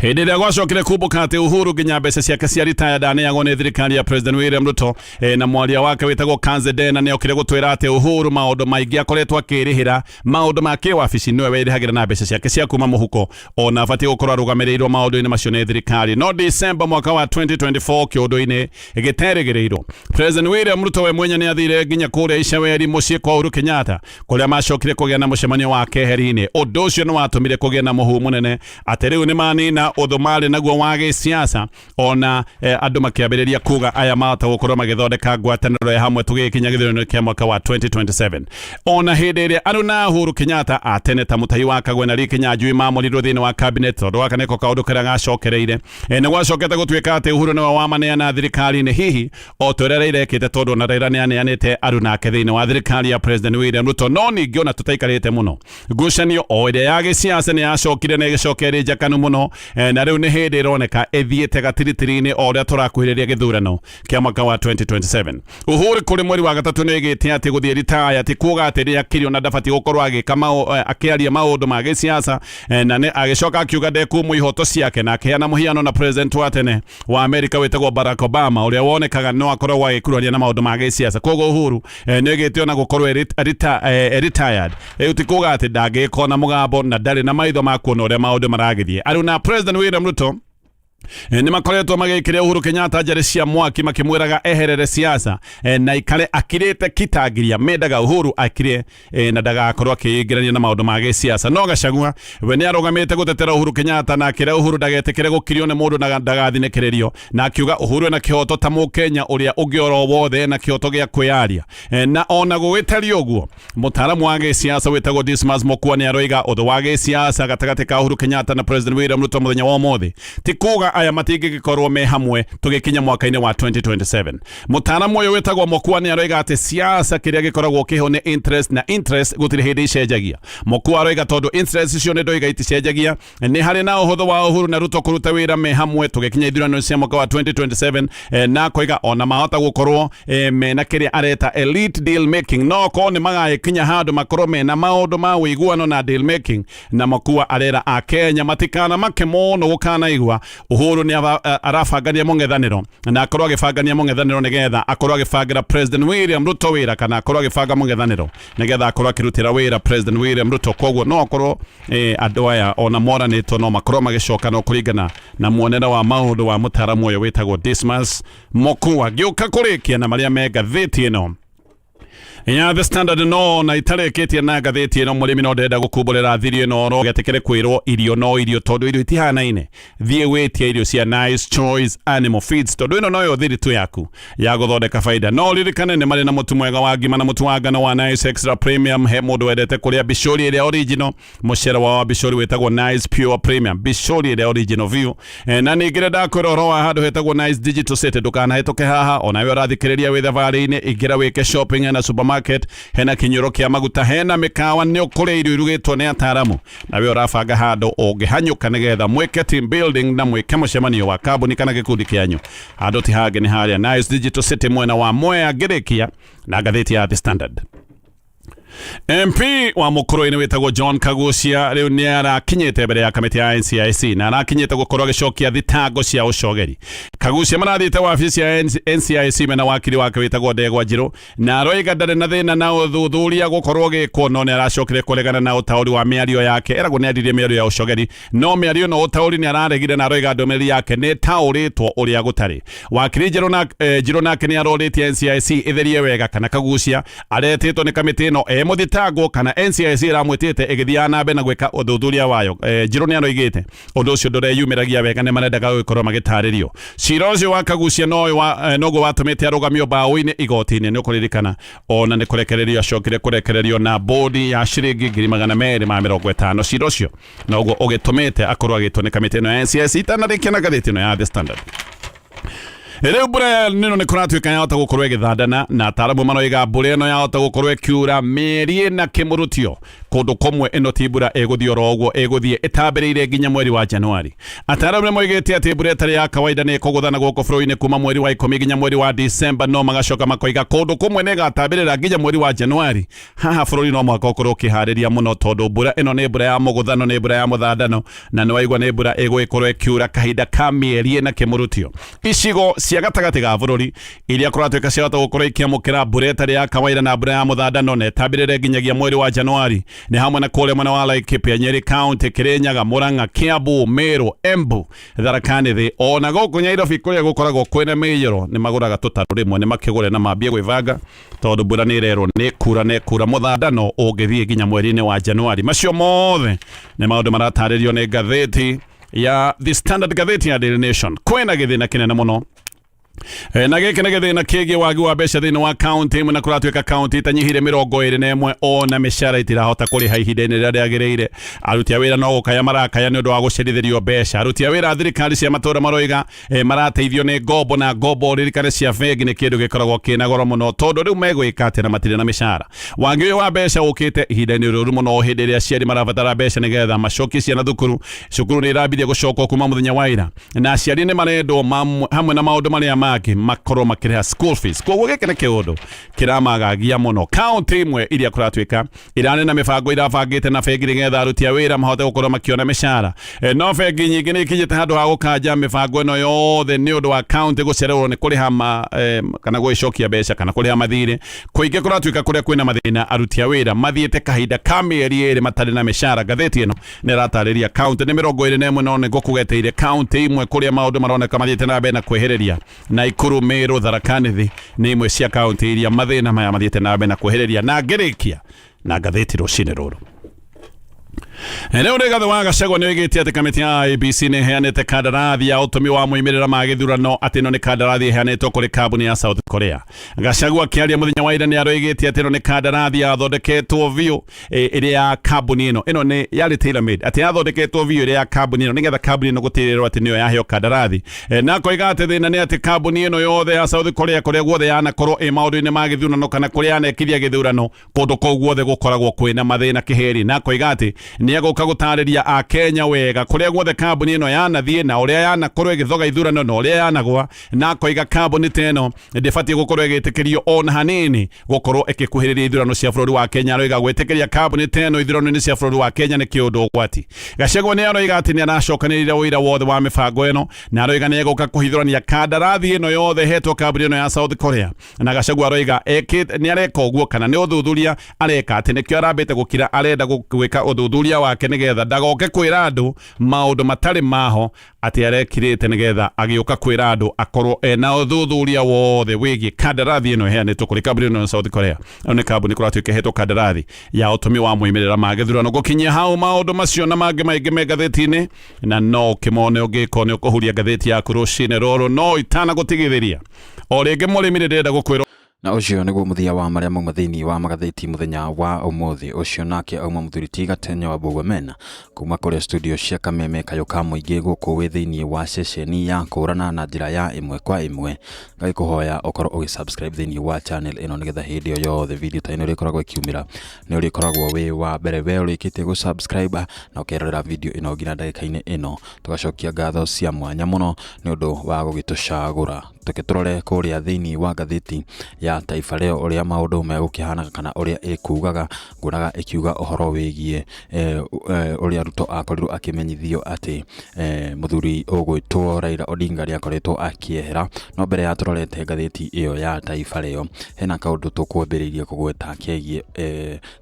hĩndĩ ĩrĩa gwacokire kumbũka atĩ Uhuru nginya mbeca ciake cia ritaya ndaneagwo nĩ thirikari ya President William Ruto. Na mwaria wake wĩtagwo Kanze Dena nĩ okire gũtwĩra atĩ Uhuru maũndũ maingĩ akoretwo akĩrĩhĩra, maũndũ ma kĩwabici nĩwe wĩrĩhagĩra na mbeca ciake cia kuma mũhuko, ona abatiĩ gũkorwo arũgamĩrĩirwo maũndũ-inĩ macio nĩ thirikari. No December mwaka wa 2024, kĩũndũ-inĩ gĩterĩgĩrĩirwo, President William Ruto we mwenye nĩ athire nginya kũrĩa Iceweri mũciĩ kwa Uhuru Kenyatta, kũrĩa macokire kũgĩa na mũcemanio wa keheri-inĩ. Ũndũ ũcio nĩ watũmire kũgĩe na mũhu mũnene atĩ rĩu nĩ manina ũthũ marĩ naguo wa gĩsiasa, ona andũ makĩambĩrĩria kuga aya mahota gũkorwo magĩthondeka ngwatanĩro ya hamwe tũgĩkinya gĩthurano kĩa mwaka wa 2027. Ona hĩndĩ ĩrĩa Aruna Uhuru Kenyatta atene ta Mũtahi wa Kagwe na Lee Kinyanjui mamũrirwo thĩinĩ wa cabinet, tondũ gaka nĩko kaũndũ karĩa gacokereire, nĩ gwacokete gũtuĩka atĩ Uhuru nĩwe wamaneana thirikari-inĩ, hihi o ta ũrĩa Raila ekĩte, tondũ ona Raila nĩ aneanĩte aruna ake thĩinĩ wa thirikari ya President William Ruto. No ningĩ ona tũtaikarĩte mũno, ngucanio o ĩrĩa ya gĩsiasa nĩ yacokire na ĩgĩcoka ĩrĩ njakanu mũno, na rĩu nĩ hĩndĩ ĩroneka ĩthiĩte gatiritiri-inĩ o ũrĩa tũrakuhĩrĩria gĩthurano kĩa mwaka wa 2027. Uhuru kũrĩ mweri wa gatatũ nĩ oigĩte atĩ gũthiĩ ritaya ti kuga atĩ nĩ akiri ona ndabatiĩ gũkorwo agĩka akĩaria maũndũ ma gĩsiasa, na nĩ agĩcoka akiuga ndekumwo ihoto ciake, na akĩheana mũhiano na president wa tene wa Amerika wĩtagwo Barack Obama, ũrĩa wonekaga no akoragwo agĩkuruhania na maũndũ ma gĩsiasa. Koguo Uhuru nĩ oigĩte ona gũkorwo retired rĩu ti kuga atĩ ndangĩgĩkorwo na mũgambo na ndarĩ na maitho ma kuona ũrĩa maũndũ maragĩthiĩ. Arĩ na President William Ruto. Nĩ makoretwo magĩkĩria Uhuru Kenyatta njarĩ cia mwaki makĩmwĩraga eherere siasa na ikare akirĩte kitangiria. Mendaga Uhuru akire na ndagakorwo akĩingĩrania na maũndũ ma gĩsiasa. No Gachagua we nĩ arũgamĩte gũtetera Uhuru Kenyatta na akĩra Uhuru ndagetĩkĩre gũkirio nĩ mũndũ na ndagathinĩkĩrĩrio, na akiuga Uhuru ena kĩhoto ta mũkenya ũrĩa ũngĩ oro wothe ena kĩhoto gĩa kwĩyaria. Na ona gũgĩtariĩ ũguo, mũtaaramu wa gĩsiasa wĩtagwo Dismas Mokua nĩ aroiga ũthũ wa gĩsiasa gatagatĩ ka Uhuru Kenyatta na President William Ruto mũthenya wa ũmũthĩ ti kuga aya matingĩgĩkorwo me hamwe tũgĩkinya mwaka-inĩ wa 2027. Mũtaaramu ũyũ wĩtagwo Mokua nĩ aroiga atĩ siasa kĩrĩa gĩkoragwo kĩho nĩ interest, na interest gũtirĩ hĩndĩ icenjagia. Mokua aroiga tondũ interest icio nĩ ndoiga iticenjagia, nĩ harĩ na ũhũthũ wa Uhuru na Ruto kũruta wĩra me hamwe tũgĩkinya ithurano cia mwaka wa 2027. Na akoiga ona mahota gũkorwo mena kĩrĩa areta elite deal making, no korwo nĩ magagĩkinya handũ makorwo mena maũndũ ma ũiguano na deal making. Na Mokua arera a Kenya matikana make mũno gũkanaigua Uhuru nĩ arabangania mũng'ethanĩro, na akorwo agĩbangania mũng'ethanĩro nĩgetha akorwo agĩbangĩra President William Ruto wĩra, kana akorwo agĩbanga mũng'ethanĩro nĩgetha akorwo akĩrutĩra wĩra President William Ruto. Koguo no akorwo andũ aya ona moranĩtwo no makorwo magĩcoka, no kũringana na muonere wa maũndũ wa mũtaaramu ũyũ wĩtagwo Dismas Mokua. Ngĩũka kũrĩkia na marĩa me ngathĩti ĩno ya The Standard, no na itarĩkĩtie na ngathĩti ĩno, mũrĩmi no ndĩrenda gũkumbũrĩra thiri ĩno oro getĩkĩre kwĩrwo irio no irio, tondũ irio itihanaine. Thiĩ wĩtie irio cia Nice Choice Animal Feeds, tondũ ĩno noyo thiritũ yaku ya gũthondeka baida. No ririkane nĩ marĩ na mũtu mwega wa ngima na mũtu wa ngano wa Nice Extra Premium. He mũndũ wendete kũrĩa bicũri ĩrĩa original, mũcere wa bicũri wĩtagwo Nice Pure Premium, bicũri ĩrĩa original view. Na ningĩ ndakwĩra ũhoro wa handũ hetagwo Nice Digital City, ndũkanahĩtũke haha. Onawe ũrathikĩrĩria wĩ thabarĩ-inĩ, ingĩra wĩke shopping. Hena supermarket, hena kinyũro kĩa maguta, hena mĩkawa, nĩ ũkũrĩa irio irugĩtwo nĩ ataaramu. Nawe ũrabanga handũ ũngĩhanyũka nĩgetha mwĩke team building na mwĩke mũcemanio wa kambuni kana gĩkundi kĩanyu, handũ ti hangĩ nĩ harĩa Nice Digital City mwena wa Mwea. Ngĩrĩkia na ngathĩti ya The Standard, MP wa Mukurwe-inĩ wĩtagwo John Kagucia rĩu nĩ arakinyĩte mbere ya kamĩtĩ ya NCIC na arakinyĩte gũkorwo agĩcokia thitango cia ũcogeri. Kagucia marathiĩte wabici ya NCIC mena wakiri wake wĩtagwo Ndegwa Njirũ, na aroiga ndarĩ na thĩna na ũthuthuria gũkorwo gĩkwo, no nĩ aracokire kũregana na ũtaũri wa mĩario yake. Eragwo nĩ aririe mĩario ya ũcogeri, no mĩario ĩno ũtaũri nĩ araregire na aroiga ndũmĩrĩri yake nĩ ĩtaũrĩtwo ũrĩa gũtarĩ. Wakiri Njirũ na Njirũ nake nĩ arorĩtie NCIC ĩtherie wega kana Kagucia aretĩtwo nĩ kamĩtĩ ĩno e mũthitangwo kana NCIC ĩramwĩtĩte ĩgĩthiaga na mbere na gwĩka ũthuthuria wayo. Njirũ nĩ aroigĩte ũndũ ũcio ndũreyumĩragia wega, nĩ marendaga gũgĩkorwo magĩtarĩrio. Cira ũcio wa Kagucia noguo watũmĩte arũgamio mbaũ-inĩ igoti-inĩ. Nĩ ũkũririkana ona nĩ kũrekererio acokire kũrekererio na bodi ya ciringi 250,000. Cira ũcio noguo ũgĩtũmĩte akorwo agĩtwo nĩ kamĩtĩ ĩno ya NCIC. Itanarĩkia na ngathĩti ĩno ya The Standard, rĩu mbura ĩno nĩ kũratuĩka yahota gũkorwo ĩgĩthandana, na ataaramu maroiga mbura ĩno yahota gũkorwo ĩkiura mĩeri ĩna kĩmũrutio kũndũ kũmwe. Ĩno ti mbura ĩgũthiĩ oro ũguo, ĩgũthiĩ ĩtambĩrĩire nginya mweri wa Januari. Ataaramu nĩ moigĩte atĩ mbura ĩtarĩ ya kawaida nĩ ĩkũgũthana gũkũ bũrũri-inĩ kuma mweri wa 10 nginya mweri wa Disemba, no magacoka makoiga kũndũ kũmwe nĩ ĩgatambĩrĩra nginya mweri wa Januari. Haha bũrũri no mũhaka ũkorwo ũkĩharĩria mũno, tondũ mbura ĩno nĩ mbura ya mũgũthano, nĩ mbura ya mũthandano, na nĩ waigua nĩ mbura ĩgũgĩkorwo ĩkiura kahinda ka mĩeri ĩna kĩmũrutio. Icigo cia gatagatĩ ga bũrũri iria kũratuĩka ciahota gũkorwo ikĩamũkĩra mbura ĩtarĩ ya kawaida na mbura ya mũthandano na ĩtambĩrĩre nginyagia mweri wa Januari nĩ hamwe na kũrĩa mwena wa Laikipia, Nyeri County, Kirinyaga, Murang'a, Kiambu, Meru, Embu, Tharaka Nithi, ona gũkũ Nyairobi kũrĩa gũkoragwo kwĩna mĩiyũro. Nĩ magũraga tũtarũ rĩmwe, nĩ makĩgũre na mambie gwĩbanga, tondũ mbura nĩ ĩrerwo nĩ kura na ĩkura mũthandano ũngĩthiĩ nginya mweri-inĩ wa Januari. Macio mothe nĩ maũndũ maratarĩrio nĩ ngathĩti ya The Standard. Ngathĩti ya Daily Nation, kwĩna gĩthĩna kĩnene mũno. Na gĩkĩ nĩ gĩthĩna kĩgiĩ wagi wa mbeca thĩinĩ wa kaunti imwe, na kũratuĩka kaunti itanyihire 21 ona mĩcara itirahota kũrĩha ihinda-inĩ rĩrĩa rĩagĩrĩire. Aruti a wĩra no gũkaya marakaya nĩ ũndũ wa gũcerithĩrio mbeca. Aruti a wĩra a thirikari cia matũũra maroiga marateithio nĩ ngombo, na ngombo ririkane cia bengi nĩ kĩndũ gĩkoragwo kĩna goro mũno, tondũ rĩu megwĩka atĩa na matirĩ na mĩcara? Wagi ũyũ wa mbeca ũkĩte ihinda-inĩ rĩũru mũno, hĩndĩ ĩrĩa aciari marabatara mbeca nĩgetha macokie ciana thukuru. Cukuru nĩ irambirie gũcokwo kuma mũthenya wa ira, na aciari nĩ marendwo hamwe na maũndũ marĩa mangĩ. mangĩ makorwo makĩrĩha school fees. Koguo gĩkĩ nĩ kĩũndũ kĩramagagia mũno. Kaunti imwe iria kũratuĩka irarĩ na mĩbango irabangĩte na bengi nĩgetha aruti a wĩra mahote gũkorwo makĩona mĩcara, no bengi nyingĩ nĩ ikinyĩte handũ ha gũkanja mĩbango ĩno yothe nĩ ũndũ wa kaunti gũcererwo nĩ kũrĩha kana gũgĩcokia mbeca kana kũrĩha mathirĩ. Kũingĩ kũratuĩka kũrĩa kwĩna mathĩna aruti a wĩra mathiĩte kahinda ka mĩeri 2 matarĩ na mĩcara. Ngathĩti ĩno nĩ ĩratarĩria kaunti nĩ 21, no nĩ ngũkũgeteire kaunti imwe kũrĩa maũndũ maroneka mathiĩte na mbere na kwĩhĩrĩria. Naikuru, Meru, Tharaka Nithi nĩ imwe cia kaunti iria mathĩna maya mathiĩte na mbere na kwĩhĩrĩria. Na ngĩrĩkia na ngathĩti rũcinĩ rũrũ, rĩu Rigathĩ wa Gachagua nĩ oigĩte atĩ kamĩtĩ ya IEBC nĩ ĩheanĩte kandarathi ya ũtũmi wa moimĩrĩra ma gĩthurano, atĩ ĩno nĩ kandarathi ĩheanĩtwo kũrĩ kambuni ya South Korea. Gachagua akĩaria mũthenya wa ira nĩ aroigĩte atĩ ĩno nĩ kandarathi yathondeketwo biũ ĩrĩa ya kambuni ĩno nĩ yarĩ tailor made, atĩ yathondeketwo biũ ĩrĩa ya kambuni ĩno nĩgetha kambuni ĩno gũtigĩrĩrwo atĩ nĩyo yaheo kandarathi. Na akoiga atĩ thĩna nĩ atĩ kambuni ĩno yothe ya South Korea kũrĩa guothe yanakorwo ĩ maũndũ-inĩ ma gĩthurano kana kũrĩa yanekithia gĩthurano, kũndũ kũu guothe gũkoragwo kwĩna mathĩna kĩhĩri. Na akoiga atĩ nĩ egũka gũtarĩria akenya wega kũrĩa guothe kambuni ĩno yanathiĩ na ũrĩa yanakorwo ĩgĩthoga ithurano na ũrĩa yanagwa. Na akoiga kambuni ta ĩno ndĩbatiĩ gũkorwo ĩgĩtĩkĩrio ona hanini gũkorwo ĩgĩkuhĩrĩria ithurano cia bũrũri wa Kenya. Aroiga gwĩtĩkĩria kambuni ta ĩno ithurano-inĩ cia bũrũri wa Kenya nĩ kĩũndũ ũgwati. Gachagua nĩ aroiga atĩ nĩ aracokanĩrĩire ũira wothe wa mĩbango ĩno, na aroiga nĩ egũka kũhithũrania kandarathi ĩno yothe ĩhetwo kambuni ĩno ya South Korea. Na Gachagua aroiga ekĩte nĩ areka ũguo kana nĩ ũthuthuria areka, atĩ nĩkĩo arambĩte gũkira, arenda gwĩka ũthuthuria wake nĩgetha ndagoke kwĩra andũ maũndũ matarĩ maho, atĩ arekirĩte nĩgetha agĩũka kwĩra andũ akorwo ena ũthuthuria wothe wĩgiĩ kandarathi ĩno ĩheanĩtwo kũrĩ kambuni ĩno ya South Korea. Ĩno nĩ kambuni kũratuĩka ĩhetwo kandarathi ya ũtũmi wa moimĩrĩra ma gĩthurano. Gũkinyia hau, maũndũ macio na mangĩ maingĩ me ngathĩti-inĩ, na no ũkĩmone ũngĩkorwo nĩ ũkũhuria ngathĩti yaku rũcinĩ rũrũ. No itanagũtigithĩria o rĩngĩ, mũrĩmi, nĩ ndĩrenda gũkwĩra Na ũcio nĩguo mũthia wa marĩa mauma thĩinĩ wa magathĩti mũthenya wa ũmũthĩ. Ũcio nake auma mũthuri ti Gatenyo wa Mbũgua kuma kũrĩa studio cia Kameme Kayũ ka Mũingĩ gũkũ wĩ thĩinĩ wa ceceni ya kũrana na njĩra ya ĩmwe kwa ĩmwe. Ngagĩkũhoya ũkorwo ũgĩ subscribe thĩinĩ wa channel ĩno nĩgetha hĩndĩ o yothe video ta ĩno ĩrĩkoragwo ĩkiumĩra nĩ ũrĩkoragwo wĩ wa mbere we ũrĩkĩtie gũ subscribe na ũkerorera video ĩno nginya ndagĩka-inĩ ĩno. Tũgacokia ngatho cia mwanya mũno nĩ ũndũ wa gũgĩtũcagũra. Reke tũrore kũrĩa thĩinĩ wa ngathĩti ya Taifa Leo ũrĩa maũndũ megũkĩhanaga kana ũrĩa ĩkugaga. Nguonaga ĩkiuga ũhoro wĩgiĩ ũrĩa Ruto akorirwo akĩmenyithio atĩ mũthuri ũgwĩtwo Raila Odinga nĩ akoretwo akĩehera. No mbere ya tũrorete ngathĩti ĩyo ya Taifa Leo, hena kaũndũ tũkwambĩrĩirie kũgweta kegiĩ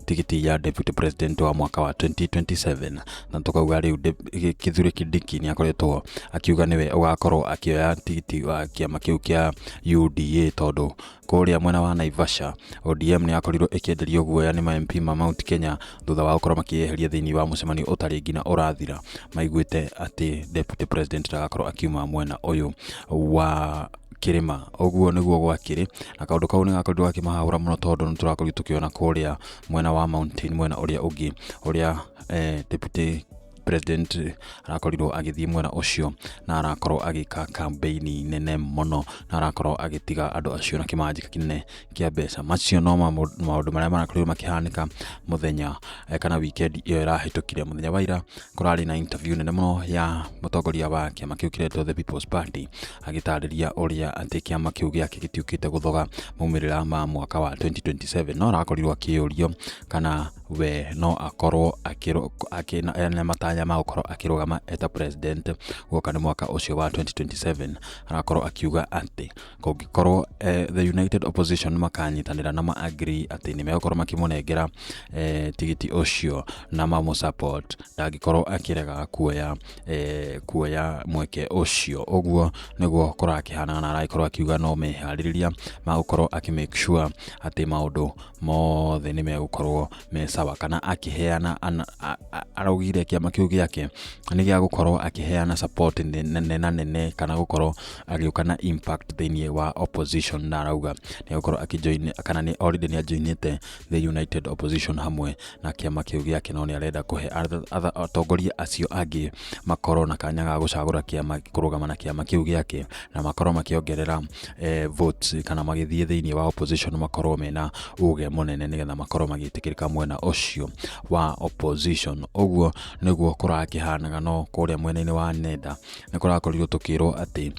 tigiti ya deputy president wa mwaka wa 2027, na tũkauga rĩu Kithure Kindiki nĩ akoretwo akiuga nĩwe ũgakorwo akĩoya tigiti wa kĩama kĩu kĩa UDA, tondũ kũrĩa mwena wa Naivasha ODM nĩ yakorirwo ĩkĩenderio guoya nĩ ma MP ma Mount Kenya thutha wa gũkorwo makĩyeheria thĩinĩ wa mũcemanio ũtarĩ nginya ũrathira, maiguĩte atĩ deputy president ndagakorwo akiuma mwena ũyũ wa kĩrĩma. Ũguo nĩguo gwakĩrĩ, na kaũndũ kau nĩ gakorirwo gakĩmahahũra mũno, tondũ nĩ tũrakorirwo tũkĩona kũrĩa mwena wa mountain, mwena ũrĩa ũngĩ, ũrĩa deputy president arakorirwo agĩthiĩ mwena ũcio na arakorwo agĩka campaign nene mũno na arakorwo agĩtiga andũ acio na kĩmanjĩka kĩnene kĩa mbeca. Macio no maũndũ marĩa marakorirwo makĩhanĩka mũthenya kana weekend ĩyo ĩrahĩtũkire. Mũthenya wa ira kũrarĩ na interview nene mũno ya mũtongoria wa kĩama kĩu kĩretwo The People's Party, agĩtarĩria ũrĩa atĩ kĩama kĩu gĩake gĩtiũkĩte gũthoga maumĩrĩra ma mwaka wa 2027, no arakorirwo akĩũrio kana we no akorwo ena matanya ma gũkorwo akĩrũgama eta president guoka nĩ mwaka ũcio wa 2027. Arakorwo akiuga atĩ kũngĩkorwo the United Opposition makanyitanĩra na ma agree atĩ nĩ megũkorwo makĩmũnengera tigiti ũcio na mamũ support, ndangĩkorwo akĩrega kuoya mweke ũcio. Ũguo nĩguo kũrakĩhana, na aragĩkorwo akiuga no meharĩrĩria ma gũkorwo akĩ make sure atĩ maũndũ mothe nĩ megũkorwo me sawa, kana akĩheana, araugire kĩama kĩu gĩake nĩ gĩa gũkorwo akĩheana support nene na nene kana gũkorwo agĩũka na impact thĩinĩ wa opposition. Na arauga nĩ egũkorwo akĩjoin kana nĩ already nĩ ajoinĩte the United Opposition hamwe na kĩama kĩu gĩake, no nĩ arenda kũhe atongoria acio angĩ makorwo na kanya ga gũcagũra kĩama, kũrũgama na kĩama kĩu gĩake, na makorwo makĩongerera votes kana magĩthiĩ thĩinĩ wa opposition makorwo mena uge mũnene nĩgetha makorwo magĩtĩkĩrĩka mwena ũcio. ũcio wa opposition. Ũguo nĩguo kũrakĩhanaga, no kũrĩa mwena-inĩ wa nenda nĩ kũrakorirwo tũkĩrwo atĩ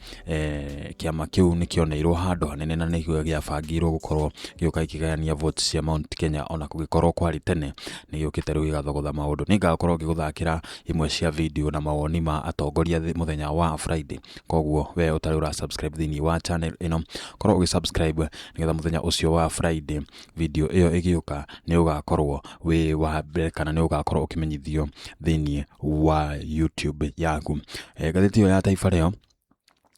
kĩama kĩu nĩ kĩoneirwo handũ hanene na nĩkĩo gĩabangĩirwo gũkorwo gĩũka gĩkĩgayania votes cia Mount Kenya, ona kũngĩkorwo kwarĩ tene nĩ gĩũkĩte rĩu gĩgathogotha maũndũ. Nĩ ngakorwo ngĩgũthakĩra imwe cia video na mawoni ma atongoria mũthenya wa Friday, koguo we ũtarĩ ũra subscribe thĩinĩ wa channel ĩno, korwo ũgĩ subscribe nĩgetha mũthenya ũcio wa Friday video ĩyo ĩgĩũka nĩ ũgakorwo wĩ wa mbere kana nĩ ũgakorwo ũkĩmenyithio thĩinĩ wa YouTube yaku. Ngathĩti ĩyo ya Taifa Leo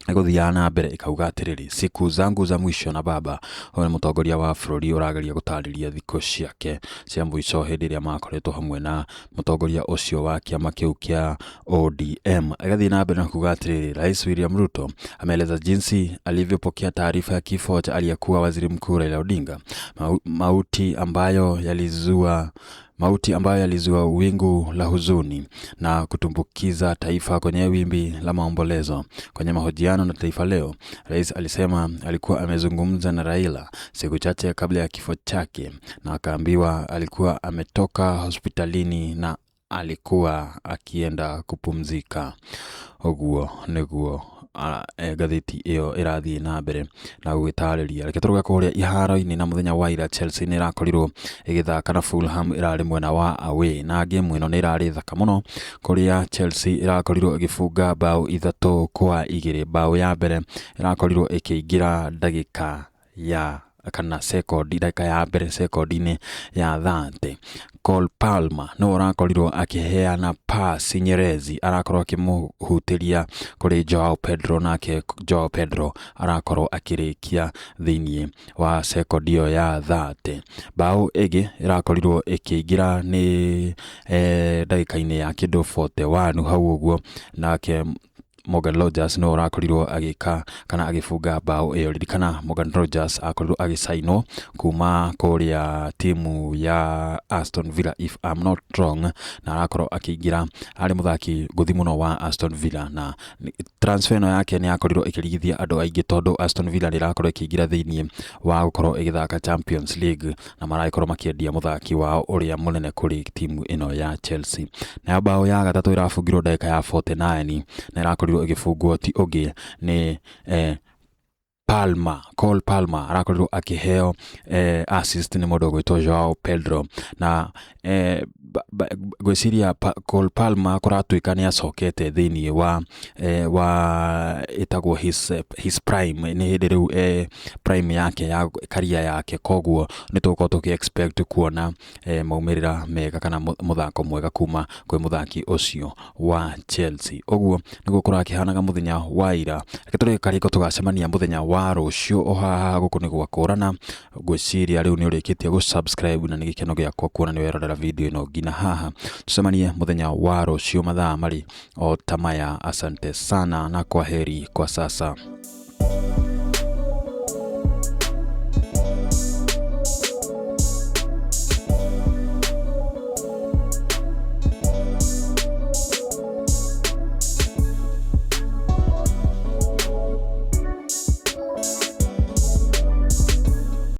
ĩgũthiaga na mbere ĩkauga atĩrĩrĩ, siku zangu za mwisho na baba. Ũyũ nĩ mũtongoria wa bũrũri ũrageria gũtarĩria thikũ ciake cia mũico hĩndĩ ĩrĩa makoretwo hamwe na mũtongoria ũcio wa kĩama kĩu kĩa ODM. Ĩgathiĩ na mbere na kuga atĩrĩrĩ, Rais William Ruto ameeleza jinsi alivyopokea taarifa ya kifo cha aliyekuwa waziri mkuu Raila Odinga, mauti ambayo yalizua wingu la huzuni na kutumbukiza taifa kwenye wimbi la maombolezo. Kwenye mahojiano na Taifa Leo, rais alisema alikuwa amezungumza na Raila siku chache kabla ya kifo chake na akaambiwa alikuwa ametoka hospitalini na alikuwa akienda kupumzika. Ũguo nĩguo ngathĩti ĩyo ĩrathiĩ na mbere na gũgĩtarĩria. Reke tũrũge kũrĩa iharo-inĩ, na mũthenya wa ira Chelsea nĩ ĩrakorirwo ĩgĩthaka na Fulham, ĩrarĩ mwena wa away, na game ĩno nĩ ĩrarĩ thaka mũno kũrĩa Chelsea ĩrakorirwo ĩgĩbunga bao 3-2. Bao ya mbere ĩrakorirwo ĩkĩingĩra ndagĩka ya kana sekondi, ndagĩka ya mbere sekondi-inĩ ya 30. Cole Palmer no ũrakorirwo akĩheana pass Nyerezi, arakorwo akĩmũhutĩria kũrĩ Joao Pedro, nake Joao Pedro arakorwo akĩrĩkia thĩinĩ wa sekondi ĩyo ya 30. Bao ĩngĩ ĩrakorirwo ĩkĩingĩra nĩ ndagĩka-inĩ ya kĩndũ 41 hau ũguo, nake Morgan Rogers no ũrakorirwo agĩka kana agĩbunga bao ĩyo. Ririkana Morgan Rogers akorirwo agĩcainwo kuma kũrĩa timu ya Aston Villa, if I'm not wrong, na arakorwo akĩingĩra arĩ mũthaki ngũthi mũno wa Aston Villa, na transfer ĩno yake nĩ yakorirwo ĩkĩrigithia andũ aingĩ tondũ Aston Villa nĩ ĩrakorwo ĩkĩingĩra thĩinĩ wa gũkorwo ĩgĩthaka Champions League na maragĩkorwo makĩendia mũthaki wao ũrĩa mũnene kũrĩ timu ĩno ya Chelsea. Nayo bao ya gatatũ ĩrabungirwo ndagĩka ya 49 na ĩrakorirwo ĩgĩbungwo ti ũngĩ nĩ Palmer, Cole Palmer arakorirwo akĩheo assist nĩ mũndũ ũgwĩtwo Joao Pedro, na ngwĩciria Cole Palmer kũratuĩka nĩ acokete thĩinĩ wa ĩtagwo his prime, nĩ hĩndĩ rĩu prime yake ya career yake, koguo nĩ tũgũkorwo tũkĩ expect kuona maumĩrĩra mega kana mũthako mwega kuma kwĩ mũthaki ũcio wa Chelsea. Ũguo nĩguo kũrakĩhanaga mũthenya wa ira. Reke tũreke karĩko tũgacemania mũthenya wa rũciũ o haha gũkũ nĩ gwakũrana. Ngwĩciria rĩu nĩ ũrĩkĩtie gũ subscribe na nĩ gĩkeno gĩakwa kuona nĩ werorera video ĩno nginya haha. Tũcemanie mũthenya wa rũciũ mathaa marĩ o ta maya. Asante sana na kwaheri kwa sasa.